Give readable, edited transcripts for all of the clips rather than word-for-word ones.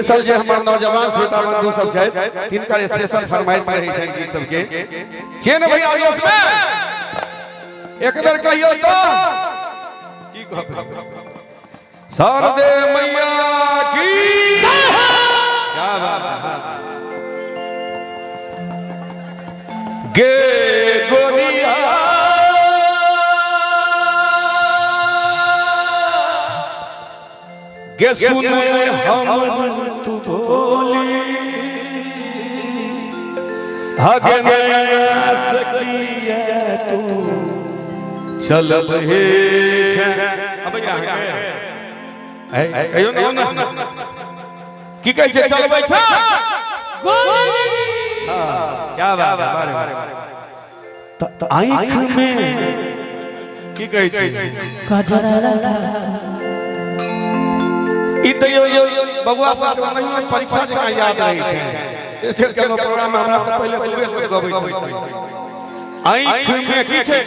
Special जे हमर नौजवान श्रोता बंधु सब छै तिनकर स्पेशल फरमाइश रहै छनि गीत सबके। छियै ने भैया जोश में? एक बेर कहियौ तो की कहबै? शारदे मैया की क्या बात है। गे गोरिया गे सुने हम तू बोली हगे नया सकिए तू चलब हे कहियो ने की कहै छै चलबै छै क्या बात है। त आँख में की कहै छै ई तऽ यौ बबुआ सब ओनाहियो परीक्षा जकाँ याद रहै छै। स्टेज के प्रोग्राम में हमरा से पहिले बबुए सब गबै छै। आँख में की छै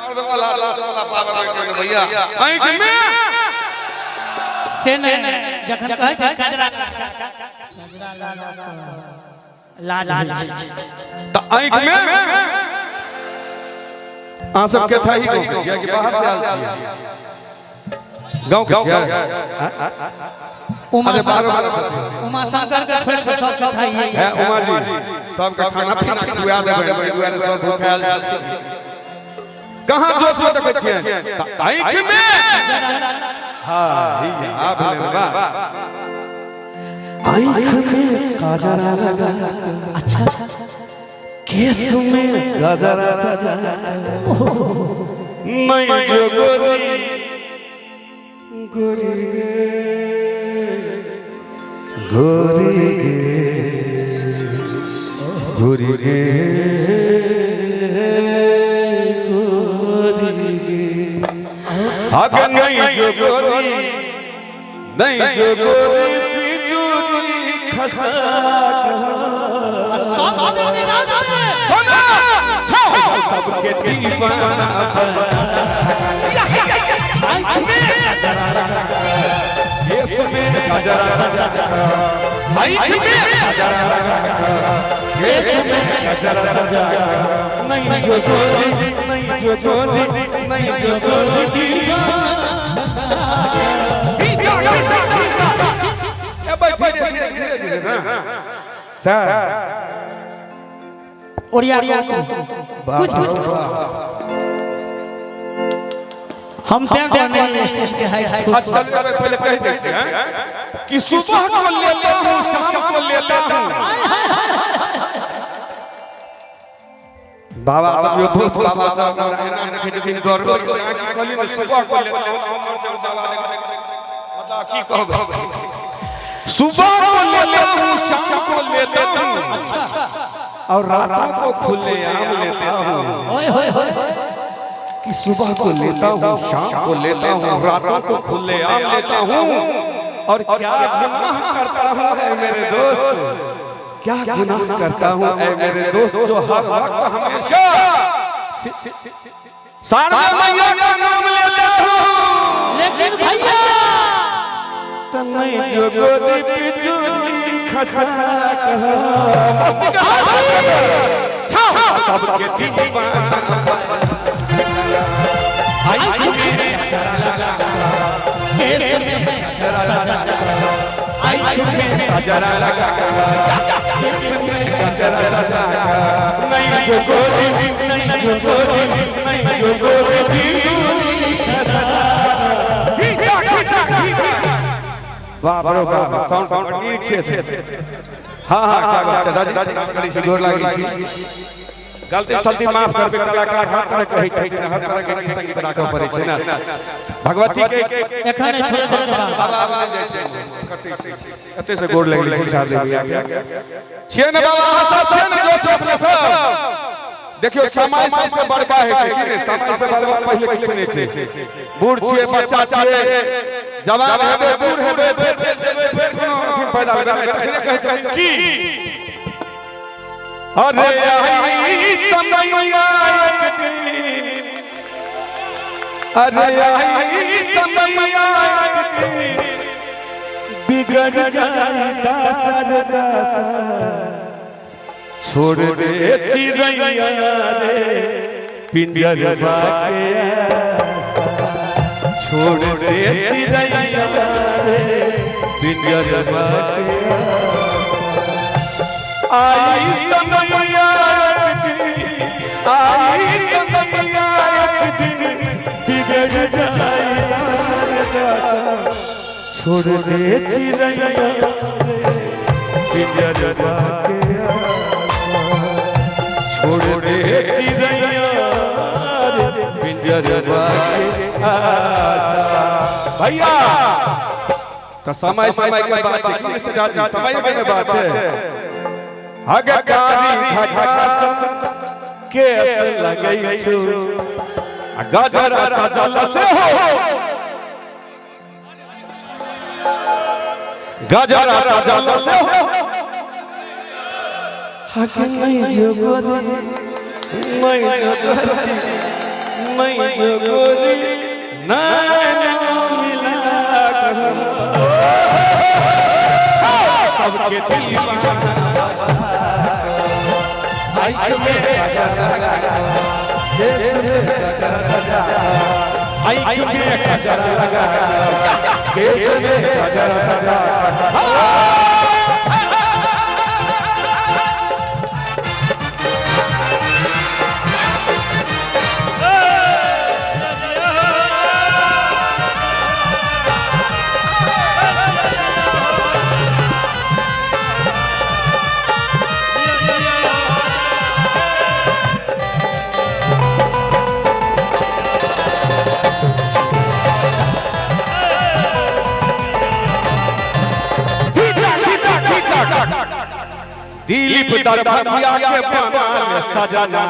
और वाला वाला पावर के भैया आँख में से नहि जखन कहै छै कजरा लाज होइ छै। तऽ आँख में अहाँ सबके था ही गाँव के छियै कि बाहर से आयल छियै? गाँव के छियै? उमा अच्छा, बाहर- शंकर उमा शंकर के छोड़ि कऽ सब सब भाई है उमा जी सबके खाना पीना खुआ देबै, एहि दुआरे सब भूखायल छै। कहाँ जोश में देखै छियै तऽ आँख में हाँ ही आ भेलै वाह। आँख में काजरा लगा, अच्छा, केस में गजरा सजा, नहीं जो गोरी गोरी रे गोरी गे गोरी गे गोरी गे अगर नहीं जो गोरी नहीं जो गोरी बिजुरी खसा सबके दीवाना केस में गजरा सजा, आँख में केस में गजरा सजा, नहीं जो गोरी नहीं जो गोरी नहीं जो गोरी। ए भाई धीरे धीरे धीरे धीरे ना सर ओरिया कुछ कुछ हम तें कहने स्टेज के हाई अच्छा चल चल पहले कह देते हैं कि सुबह को लेता हूँ शाम को लेता हूँ। बाबा साहब जो बहुत बाबा साहब हमरा एना देखै छथिन डर डर के आँखि कहली ने सुबह को लेता हूँ हमर सब बाबा देखै मतलब की कहब। सुबह को लेता हूँ शाम को लेता हूँ और रातों को खुले आम लेता हूँ। ओए होए होए कि सुबह को लेता हूँ शाम को लेता हूँ रातों को खुले आम लेता हूँ और क्या गुनाह करता हूँ ऐ मेरे दोस्त, क्या गुनाह करता हूँ ऐ मेरे दोस्त जो हर वक्त हमेशा शारदा मैया का नाम लेता हूँ। लेकिन भैया नहीं जो गोदी बिजुली खसा मस्ती का सबके दीवाना गजरा लगा गजरा सजा, नहीं जो गोरी नहीं जो गोरी नहीं जो गोरी बिजुली खसा। वाह बरो वाह, साउंड साउंड नीक छै। हाँ हाँ क्या बात छै दादी दादी करी से गोर लागि छी। गलती सलती माफ करबे, कलाकार हर तरह के होइ छै, हर तरह के गीत संगीत राखऽ पड़ै छै ने भगवती के। एखन थोड़े थोड़े बाद बाबा आबि जाइ छै एते से गोर लागि छै शारदे भैया के छियै ने बाबा अहाँ सब छियै ने जोश जोश में सब। देखियो समय सबसे बड़का होइ छै कि नहि? समय से बड़का पहिले किछु नहि छै। बूढ़ छियै बच्चा छियै जवान हेबै बूढ़ हेबै फेर चलि जेबै फेर कोनो अथी पैदा हेबै नहि। तखने कहै छै की अरे आई समैया एक दिन, अरे आई समैया एक दिन बिगड़ जाई दास दास छोड़ दे चिड़ैया रे पिंजरवा के आशा छोड़ दे चिड़ैया रे पिंजरवा के आशा आई समैया एक दिन आई समैया एक दिन बिगड़ जाई दास दास छोड़ दे चिड़ैया रे पिंजरवा के आशा छोड़ दे चिड़ैया रे पिंजरवा के आशा। भैया तो समय समय के बात छै की चाचा जी, समय के बात छै। हग कारी घटा के लगै छौ आ गजर सजल से हो गजर सजल से हो हक नहीं जोगोरी नहीं जोगोरी नहीं जोगोरी ना मिला सबके दीवाना आँख में आँख में गजर लगा केस में गजर सजा। दिलीप दरभंगिया के बना सजना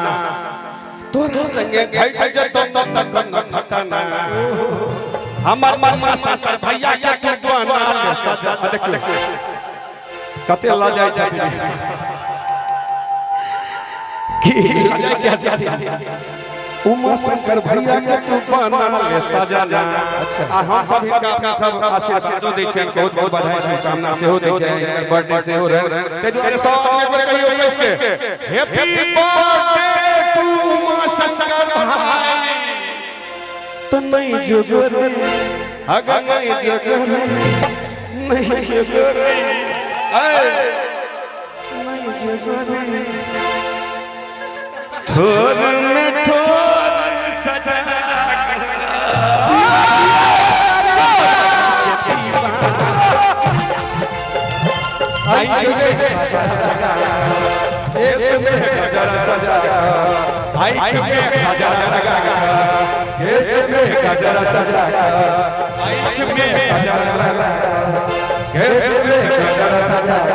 तोरा संगे घट जतो तक घटना हमर मनमा ससुर भैया के बना सजना। देखियो कते ल जाय छै की ल जाय छै उमा शंकर भैया के तू बना ले सजना। अच्छा आ हम सब हिनका अपना सब आशीर्वादो दै छियनि, बहुत बहुत बधाई शुभकामना सेहो दै छियनि, हिनकर बर्थडे सेहो रहै तै दुआरे सब एक बेर कहियो कस के happy birthday to Uma Shankar भाई। तो नहीं जोगोरी अग नहीं जोगोरी नहीं जोगोरी नहीं जोगोरी ठोर में ठोर सजा। आँख में गजर लगा केस में गजर सजा आँख में गजर लगा केस में गजर सजा।